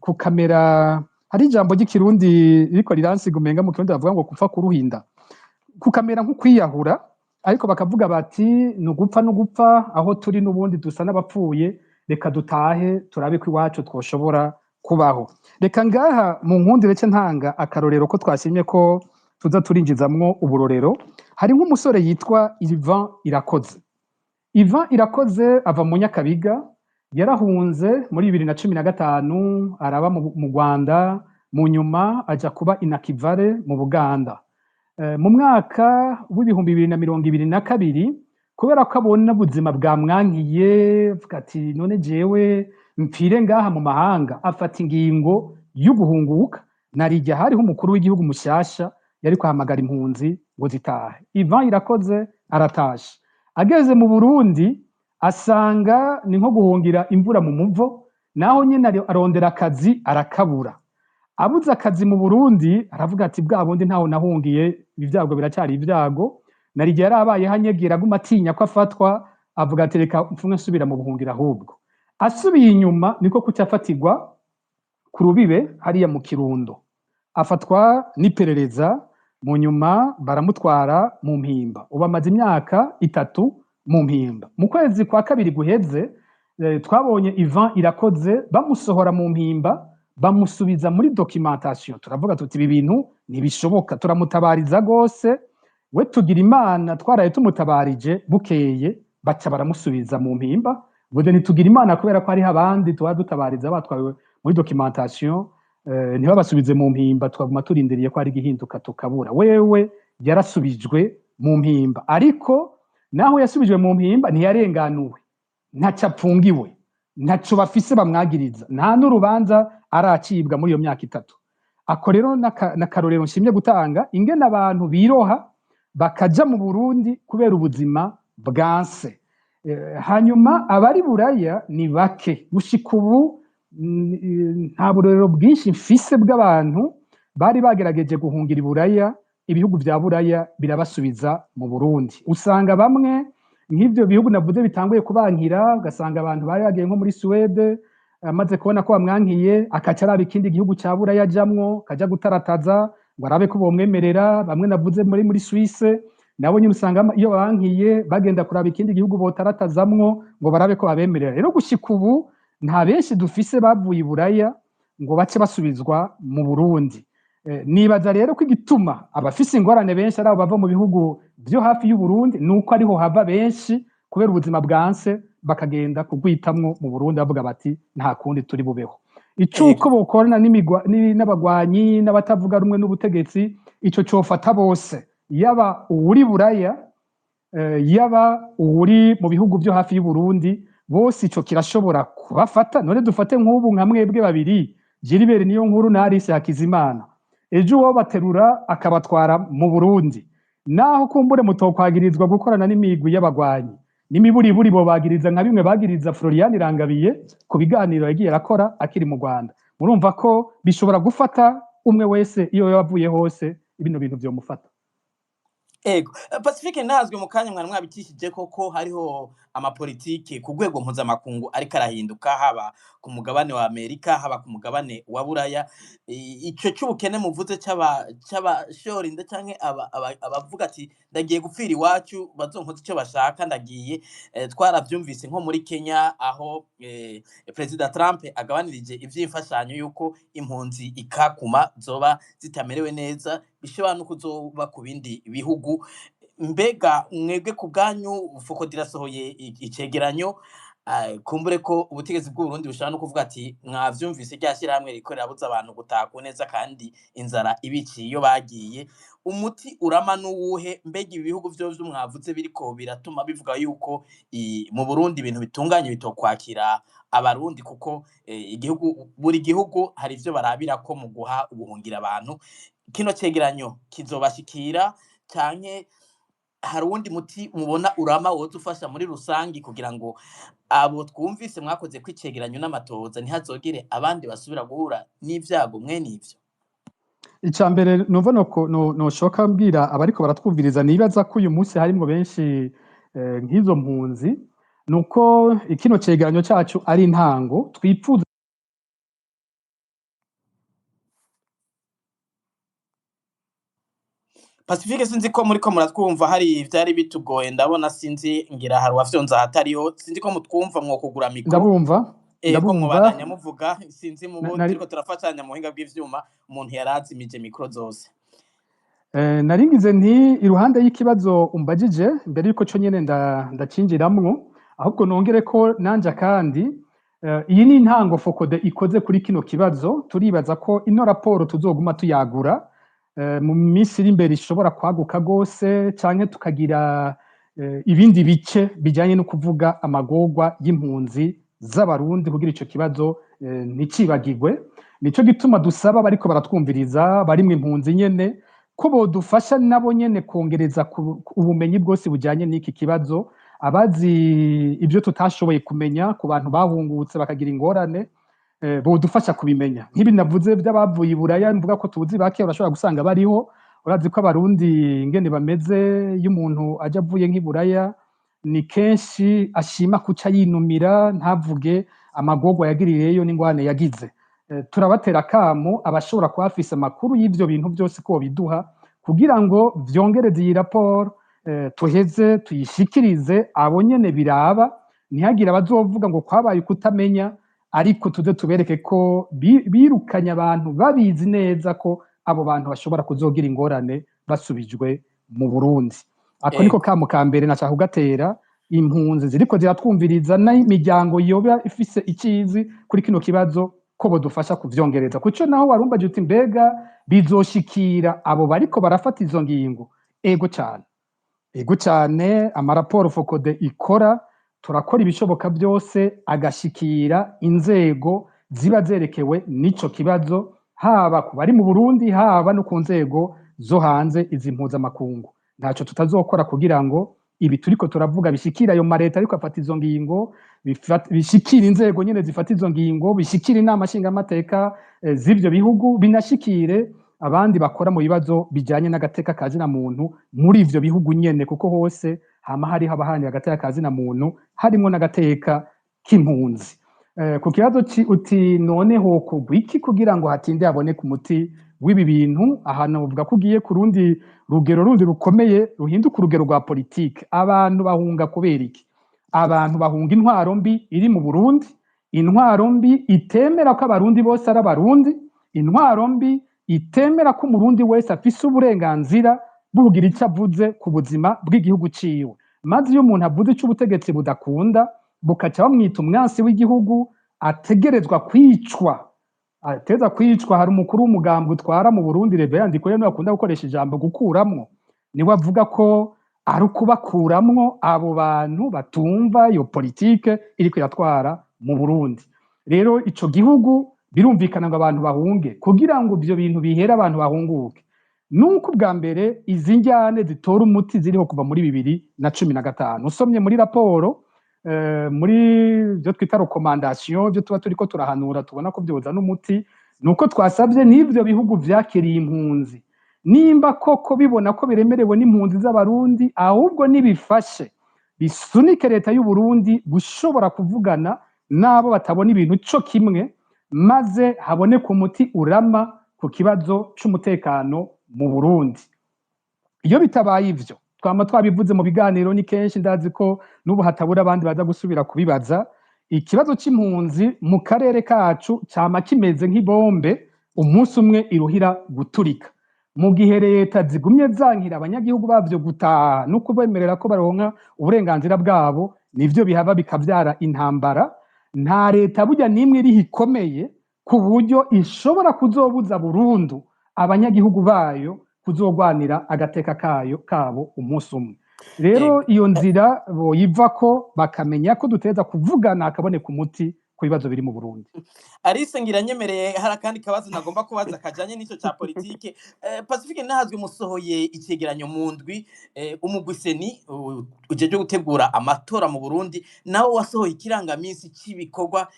kukamera, hari ijambo ry'Ikirundi riko riransiga, umenga mu Kirundi bavuga ngo kupfa kuruhinda, kukamera nko kwiyahura. Ariko bakavuga bati: "Ni ugupfa no gupfa, aho turi n'ubundi dusa n'abapfuye, reka dutahe turabe ko iwacu twoshobora kubaho." Reka ngaha mu nkundi rece ntanga akarorero ko twashimye ko tuza turinjizamwo uburorero. Hari nk'umusore yitwa Ivan Irakoze. Ivan Irakoze ava mu Nyakabiga, yarahunze muri 2015, araba mu Rwanda, mu nyuma aja kuba i Nakivale mu Buganda. Mu mwaka w'2022, kubera ko abona ubuzima bwamwankiye, avuga ati: "None jewe mpfire ngaha mu mahanga?" Afata ingingo yo guhunguka. Narijya hariho umukuru w'igihugu mushasha yari kuhamagara impunzi ngo zitahe. Ivan Irakoze aratashe. Ageze mu Burundi asanga ni nko guhungira imvura mu muvo. Naho nyine arondera akazi arakabura. Abuze akazi mu Burundi, aravuga ati bwa bundi ntaho nahungiye, ibyago biracyari ibyago. Narigihe yarabayeho anyegera, aguma atinya ko afatwa, avuga ati reka mfumwe nsubira mu buhungiro. Ahubwo asubiye inyuma niko kucyafatirwa ku rubibe hariya mu Kirundo, afatwa n'iperereza, mu nyuma baramutwara mu Mpimba. Ubu amaze imyaka 3 mu Mpimba. Mu kwezi kwa kabiri guheze, twabonye Ivan Irakoze bamusohora mu Mpimba, bamusubiza muri documentation. Turavuga tuti ibi bintu ntibishoboka, turamutabariza gose. We tugira Imana, twaraye tumutabarije, bukeye baca baramusubiza mu Mpimba. Bude ntitugira Imana kubera ko hariho abandi tuba dutabariza batwawe muri documentation, ntibabasubize mu Mpimba. Twaguma turindiriye ko hari igihinduka, tukabura. Wewe yarasubijwe mu Mpimba, ariko naho yasubijwe mu Mpimba ntiyarenganuwe, ntaco apfungiwe, ntaco bafise bamwagiriza, nta n'urubanza aracibwa muri iyo myaka 3. Ako rero n'akarorero nshimye gutanga ingene abantu biroha bakaja mu Burundi kubera ubuzima bwanse. Hanyuma abari Buraya ni bake gushika ubu. Nta burorero bwinshi mfise bw'abantu bari bagerageje guhungira i Buraya, ibihugu vya Buraya birabasubiza mu Burundi. Usanga bamwe nk'ivyo bihugu navuze bitanguye kubankira, ugasanga abantu bari bagiye nko muri Suwede, amaze kubona ko bamwankiye akaca araba ikindi gihugu ca Buraya ajamwo, kaja gutarataza ngo arabe ko bomwemerera. Bamwe navuze muri Suisse nabo nyine usanga iyo babankiye bagenda kuraba ikindi gihugu botaratazamwo ngo barabe ko babemerera. Rero gushika ubu nta benshi dufise bavuye i Buraya ngo bace basubizwa mu Burundi. Nibaza rero ko igituma abafise ingorane benshi ari abo bava mu bihugu vyo hafi y'u Burundi, nuko ariho hava benshi kubera ubuzima bwanse, bakagenda kugwitamwo mu Burundi, bavuga bati nta kundi turi bubeho. Icuko bokorana n'abagwanyi n'abatavuga rumwe n'ubutegetsi, ico cofata bose, yaba uwuri Buraya, yaba uwuri mu bihugu vyo hafi y'u Burundi, bose ico kirashobora kubafata. None dufate nk'ubu nka mwebwe babiri, Gilbert niyo nkuru na Alice Hakizimana, ejo uwo baterura akabatwara mu Burundi, naho kumbure mutokwagirizwa gukorana n'imigwi y'abagwanyi, n'imiburiburi bobagiriza nka bimwe bagiriza Florian Irangabiye ku biganiro yagiye arakora akiri mu Rwanda. Murumva ko bishobora gufata umwe wese iyo yavuye hose, bino bintu vyomufata. Ego, Pacifique ntazwi mu kanya mwari mwabikishije koko hariho amapolitike ku rwego mpuzamakungu ariko arahinduka, haba ku mugabane wa Amerika, haba ku mugabane wa Buraya. Ico c'ubukene muvuze c'abashorinda canke abavuga ati ndagiye gupfira iwacu, bazonkoza ico bashaka ndagiye. Twaravyumvise nko muri Kenya aho Perezida Trump agabanirije ivy'imfashanyo yuko impunzi ikakuma zoba zitamerewe neza, bishobora no kuzoba ku bindi bihugu. Mbega mwebwe ku bwanyu, FOCODE irasohoye icegeranyo, kumbure ko ubutegetsi bw'u Burundi bushobora no kuvuga ati mwavyumvise, rya shyirahamwe riko rirabuza abantu gutaha ku neza kandi inzara ibiciye iyo bagiye. Umuti urama n'uwuhe? Mbega ibi bihugu vyovyo mwavuze biriko biratuma bivuga yuko mu Burundi ibintu bitunganye bitokwakira Abarundi, kuko igihugu, buri gihugu hari ivyo barabirako mu guha ubuhungira abantu. Kino cegeranyo kizobashikira, canke hari uwundi muti mubona urama woza ufasha muri rusangi kugira ngo abo twumvise mwakoze ko icegeranyo n'amatohoza ntihazogere abandi basubira guhura n'ivyago mwene ivyo? Icya mbere numva noshoka mbwira abariko baratwumviriza, nibaza ko uyu munsi harimwo benshi nk'izo mpunzi, nuko ikino cegeranyo cacu ari intango twipfuza. Pacifique, sinzi ko muriko muratwumva, hari ivyari bitugoye, ndabona sinzi ngira hari uwafyonze ahatariho, sinzi ko mutwumva, mwokugura mikro. Ndabumva. Ego. Ndabumva. Mubandanya muvuga, sinzi mubo Nari turiko turafashanya mu buhinga bw'ivyuma, umuntu yarazimije mikro zose. Naringize nti iruhande y'ikibazo umbajije, mbere yuko co nyene ndacinjiramwo, ahubwo nongere ko nanje kandi iyi ni intango FOCODE ikoze kuri kino kibazo. Turibaza ko ino raporo tuzoguma tuyagura mu minsi iri imbere, ishobora kwaguka gose, canke tukagira ibindi bice bijanye no kuvuga amagorwa y'impunzi z'Abarundi, kugira ico kibazo nticibagirwe. Nico gituma dusaba bariko baratwumviriza barimwo impunzi nyene ko bodufasha nabo nyene kongereza ubumenyi bwose bujanye n'iki kibazo, abazi ibyo tutashoboye kumenya ku bantu bahungutse bakagira ingorane. Bodufasha kubimenya. Nk'ibi navuze by'abavuye i Buraya, mvuga ko tuzi bake, urashobora gusanga bariho. Urazi ko Abarundi ingene bameze, iyo umuntu aja avuye nk'i Buraya ni kenshi ashima kuca yinumira, ntavuge amagorwa yagiriyeyo n'ingwane yagize. Turabatera akamo abashobora kuba bafise amakuru y'ivyo bintu byose ko biduha, kugira ngo vyongereze iyi raporo, tuheze tuyishikirize abo nyene biraba, ntihagire abazovuga ngo kwabaye ukutamenya, ariko tuze tubereke ko birukanye abantu babizi neza ko abo bantu bashobora kuzogira ingorane basubijwe mu Burundi. Ako niko kamo ka mbere nashaka kugatera impunzi ziriko ziratwumviriza n'imiryango yoba ifise icizi kuri kino kibazo, ko bodufasha kuvyongereza. Kuco naho warumbaje uti mbega bizoshikira abo bariko barafata izo ngingo? Ego cane, ego cane. Amaraporo FOCODE ikora, turakora ibishoboka byose agashikira inzego ziba zerekewe n'ico kibazo, haba ku bari mu Burundi, haba no ku nzego zo hanze, izi mpuzamakungu. Ntaco tutazokora kugira ngo ibi turiko turavuga bishikira ayo mareta ariko afata izo ngingo, bishikira inzego nyene zifata izo ngingo, bishikira inama nshingamateka z'ivyo bihugu, binashikire abandi bakora mu bibazo bijanye n'agateka ka zina muntu muri ivyo bihugu nyene, kuko hose hama hariho abaharanira agateka ka zina muntu, harimwo n'agateka k'impunzi. Ku kibazo uti none hokorwa iki kugira ngo hatinde haboneke umuti w'ibi bintu, ahantu uvuga ko ugiye ku rundi rugero rundi rukomeye ruhinduka urugero rwa politike. Abantu bahunga kubera iki? Abantu bahunga intwaro mbi iri mu Burundi, intwaro mbi itemera ko Abarundi bose ari Abarundi, intwaro mbi itemera ko Umurundi wese afise uburenganzira bwo kugira icyo avuze ku buzima bw'igihugu ciwe. Maze iyo umuntu avuze ico ubutegetsi budakunda, bukaca bamwita umwansi w'igihugu, ategerezwa kwicwa, ateza kwicwa. Hari umukuru w'umugambwe utwara mu Burundi, Reverend Ndikuriyo, niwe akunda gukoresha ijambo gukuramwo, niwe avuga ko ari ukubakuramwo abo bantu batumva iyo politike iriko iratwara mu Burundi. Rero ico gihugu birumvikana ngo abantu bahunge. Kugira ngo ivyo bintu bihere, abantu bahunguke, nuko ubwa mbere izi njyane zitora umuti ziriho kuva muri 2015. Usomye muri raporo, muri byo twita recommandation, byo tuba turiko turahanura, tubona ko byoza n'umuti, nuko twasabye n'ivyo bihugu vyakiriye impunzi, nimba koko bibona ko biremerewe n'impunzi z'Abarundi, ahubwo nibifashe bisunike leta y'u Burundi gushobora kuvugana n'abo batabona ibintu co kimwe, maze haboneke umuti urama ku kibazo c'umutekano mu Burundi. Iyo bitabaye ivyo, twama twabivuze mu biganiro ni kenshi, ndazi ko n'ubu hatabura abandi baza gusubira kubibaza, ikibazo c'impunzi mu karere kacu cama kimeze nk'ibombe, umunsi umwe iruhira guturika. Mu gihe leta zigumye zankira abanyagihugu bavyo gutaha no kubemerera ko baronka uburenganzira bwabo, nivyo bihava bikavyara intambara. Nta leta burya n'imwe iriho ikomeye ku buryo ishobora kuzobuza burundu abanyagihugu bayo kuzogwanira agateka kayo kabo umunsi umwe. Rero iyo nzira boyivako, bakamenya ko duteza kuvugana hakaboneka umuti ku bibazo biri mu Burundi. Alice, ngira nyemereye hari akandi kabazo nagomba kubaza kajanye n'ico ca politike. Pacifique Nahazwe, musohoye icegeranyo mu ndwi, umugwi CENI ujejwe gutegura amatora mu Burundi nawo wasohoye ikirangaminsi c'ibikorwa.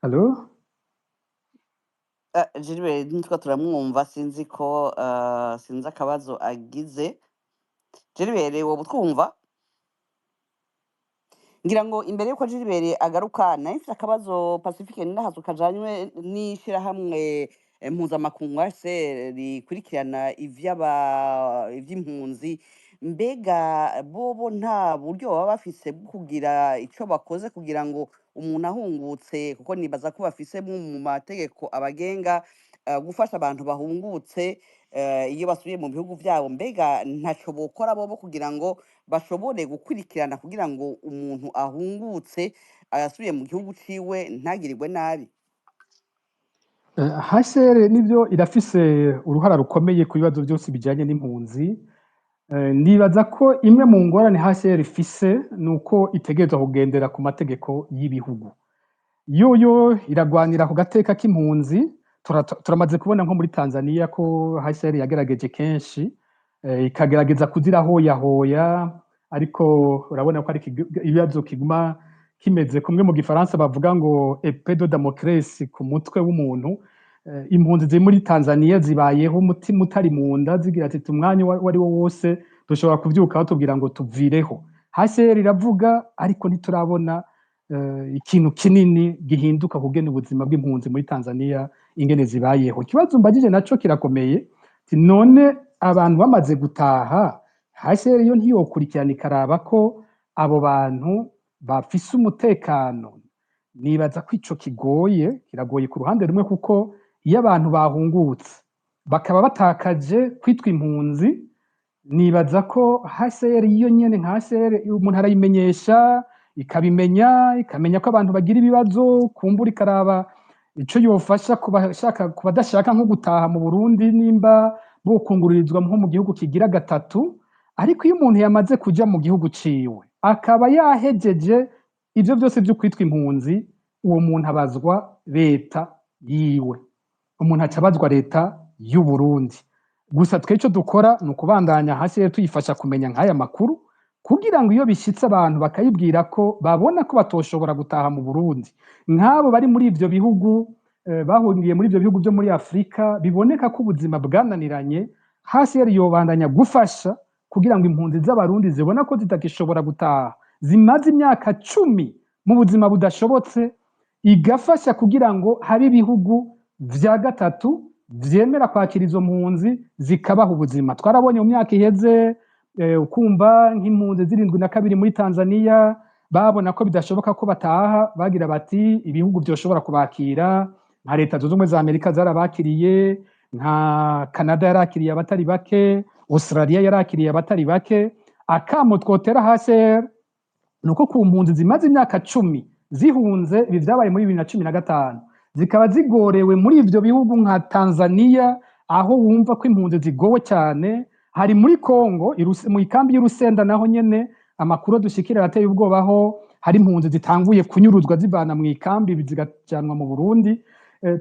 Allo? Gilbert ntitwa turamwumva, sinzi ko sinzi akabazo agize. Gilbert, wowe utwumva? Ngira ngo imbere yuko Gilbert agaruka, nayo mfite akabazo Pacifique Nahazwe kajanywe n'ishirahamwe mpuzamakungu HCR rikurikirana ivy'impunzi. Mbega bobo nta buryo baba bafise bwo kugira ico bakoze kugira ngo umuntu ahungutse, kuko nibaza ko bafise mu mategeko abagenga gufasha abantu bahungutse iyo basubiye mu bihugu vyabo, mbega ntaco bokora bobo kugira ngo bashobore gukurikirana kugira ngo umuntu ahungutse asubiye mu gihugu ciwe ntagirirwe nabi? HCR nivyo irafise uruhara rukomeye ku bibazo byose bijanye n'impunzi. Nibaza ko imwe mu ngorane HCR ifise nuko itegerezwa kugendera ku mategeko y'ibihugu. Yoyo iragwanira ku gateka k'impunzi. Turamaze kubona nko muri Tanzania ko HCR yagerageje kenshi, ikagerageza kuzirahoyahoya, Ariko urabona ko ari ibibazo kiguma kimeze kumwe mu gifaransa bavuga ngo épée de Damoclès ku mutwe w'umuntu. Impunzi ziri muri Tanzania zibayeho umutima utari mu nda, zigira ati umwanya uwo ari wo wose dushobora kuvyuka batubwira ngo tuvireho. HCR iravuga, ariko ntiturabona ikintu kinini gihinduka kugena ubuzima bw'impunzi muri Tanzania ingene zibayeho. Ikibazo mbagije naco kirakomeye. Ati none abantu bamaze gutaha, HCR yo ntiyokurikirana ikaraba ko abo bantu bafise umutekano? Nibaza ko ico kigoye, kiragoye ku ruhande rumwe, kuko iyo abantu bahungutse bakaba batakaje kwitwa impunzi, nibaza ko HCR yo nyene nka HCR umuntu arayimenyesha ikabimenya, ikamenya ko abantu bagira ibibazo, kumbura ikaraba ico yofasha kubashaka, ku badashaka nko gutaha mu Burundi, nimba bokungururizwa nko mu gihugu kigira gatatu. Ariko iyo umuntu yamaze kuja mu gihugu ciwe, akaba yahejeje ivyo byose vyo kwitwa impunzi, uwo muntu abazwa leta yiwe, umuntu aca abazwa leta y'u Burundi. Gusa twe ico dukora ni ukubandanya hasi rero tuyifasha kumenya nk'aya makuru, kugira ngo iyo bishitse abantu bakayibwira ko babona ko batoshobora gutaha mu Burundi, nk'abo bari muri ivyo bihugu, bahungiye muri ivyo bihugu vyo muri Afurika, biboneka ko ubuzima bwananiranye, hasi yari yobandanya gufasha kugira ngo impunzi z'Abarundi zibona ko zitagishobora gutaha, zimaze imyaka 10 mu buzima budashobotse, igafasha kugira ngo habe ibihugu vya gatatu vyemera kwakira izo mpunzi zikabaha ubuzima. Twarabonye mu myaka iheze, ukumva nk'impunzi 72 muri Tanzania babona ko bidashoboka ko bataha, bagira bati ibihugu vyoshobora kubakira, nka Leta Zunze Ubumwe za Amerika zarabakiriye, nka Canada yarakiriye abatari bake, Australia yarakiriye abatari bake. Akamo twotera HCR ni uko ku mpunzi zimaze imyaka 10 zihunze, ibi vyabaye muri 2015, zikaba zigorewe muri ivyo bihugu nka Tanzania, aho wumva ko impunzi zigowe cyane, hari muri Congo mu ikambi y'Urusenda, naho nyene amakuru dushikira arateye ubwoba, aho hari impunzi zitanguye kunyuruzwa zivana mu ikambi zigajanwa mu Burundi.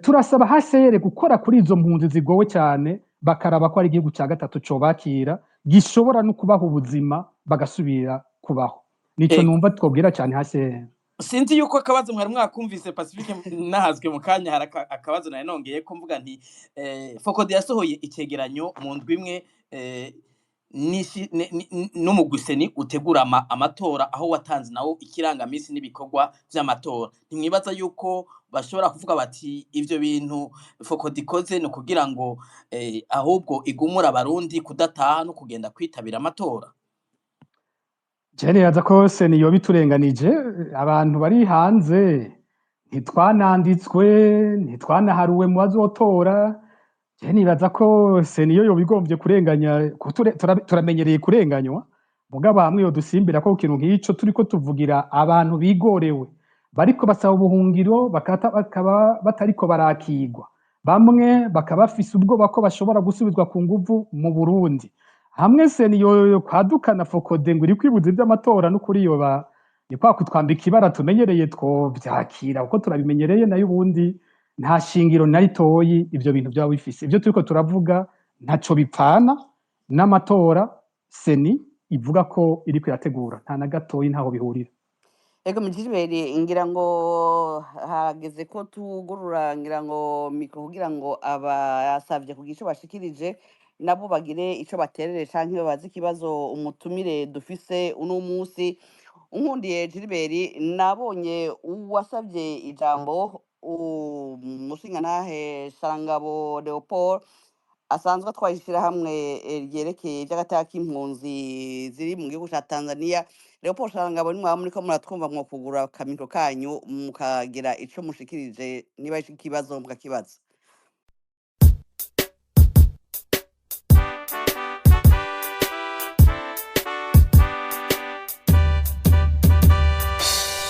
Turasaba HCR gukora kuri izo mpunzi zigowe cyane, bakaraba ko ari igihugu cya gatatu cobakira gishobora no kubaha ubuzima bagasubira kubaho. Nico numva twobwira cyane HCR. Sinzi yuko akabazo mwari mwakumvise, Pacifique nahazwe mu kanya. Hari akabazo nari nongeye ko mvuga nti FOCODE yasohoye icegeranyo mu ndwi imwe n'umugwi CENI utegura amatora, aho watanze nawo ikirangamisi n'ibikorwa vy'amatora. Ntimwibaza yuko bashobora kuvuga bati ivyo bintu FOCODE ikoze ni ukugira ngo ahubwo igumure Abarundi kudataha no kugenda kwitabira amatora? Je nibaza ko CENI yoba iturenganije. Abantu bari hanze ntitwananditswe, ntitwanaharuwe mu bazotora. Je nibaza ko CENI yo yoba igombye kurenganya, turamenyereye kurenganywa, mugabo hamwe yodusimbira ko ikintu nk'ico turiko tuvugira abantu bigorewe, bariko basaba ubuhungiro, bakaba batariko barakigwa, bamwe bakaba bafise ubwoba ko bashobora gusubizwa ku nguvu mu Burundi, hamwe CENI yo kwadukana FOCODE ngo iri kwibuza ivy'amatora, n'ukuri yoba ni kwa kutwambika ibara tumenyereye, twovyakira kuko turabimenyereye. Nayo ubundi nta shingiro na ritoyi ivyo bintu byaba bifise. Ivyo turiko turavuga ntaco bipfana n'amatora CENI ivuga ko iriko irategura, nta na gatoyi, ntaho bihurira. Ego Mujiberi, ngira ngo hageze ko tugurura, ngira ngo micro, kugira ngo abasavye kugira ico bashikirije nabo bagire ico baterere canke babaze ikibazo umutumire dufise uno munsi. Unkundiye Gilbert, nabonye uwasavye ijambo, umushingantahe Sharangabo Leopold, asanzwe atwaye ishirahamwe ryerekeye ivy'agateka k'impunzi ziri mu gihugu ca Tanzania. Leopold Sharangabo, nimwaba muriko muratwumva, mwokugura akamicro kanyu mukagira ico mushikirije, niba ikibazo mukakibaza.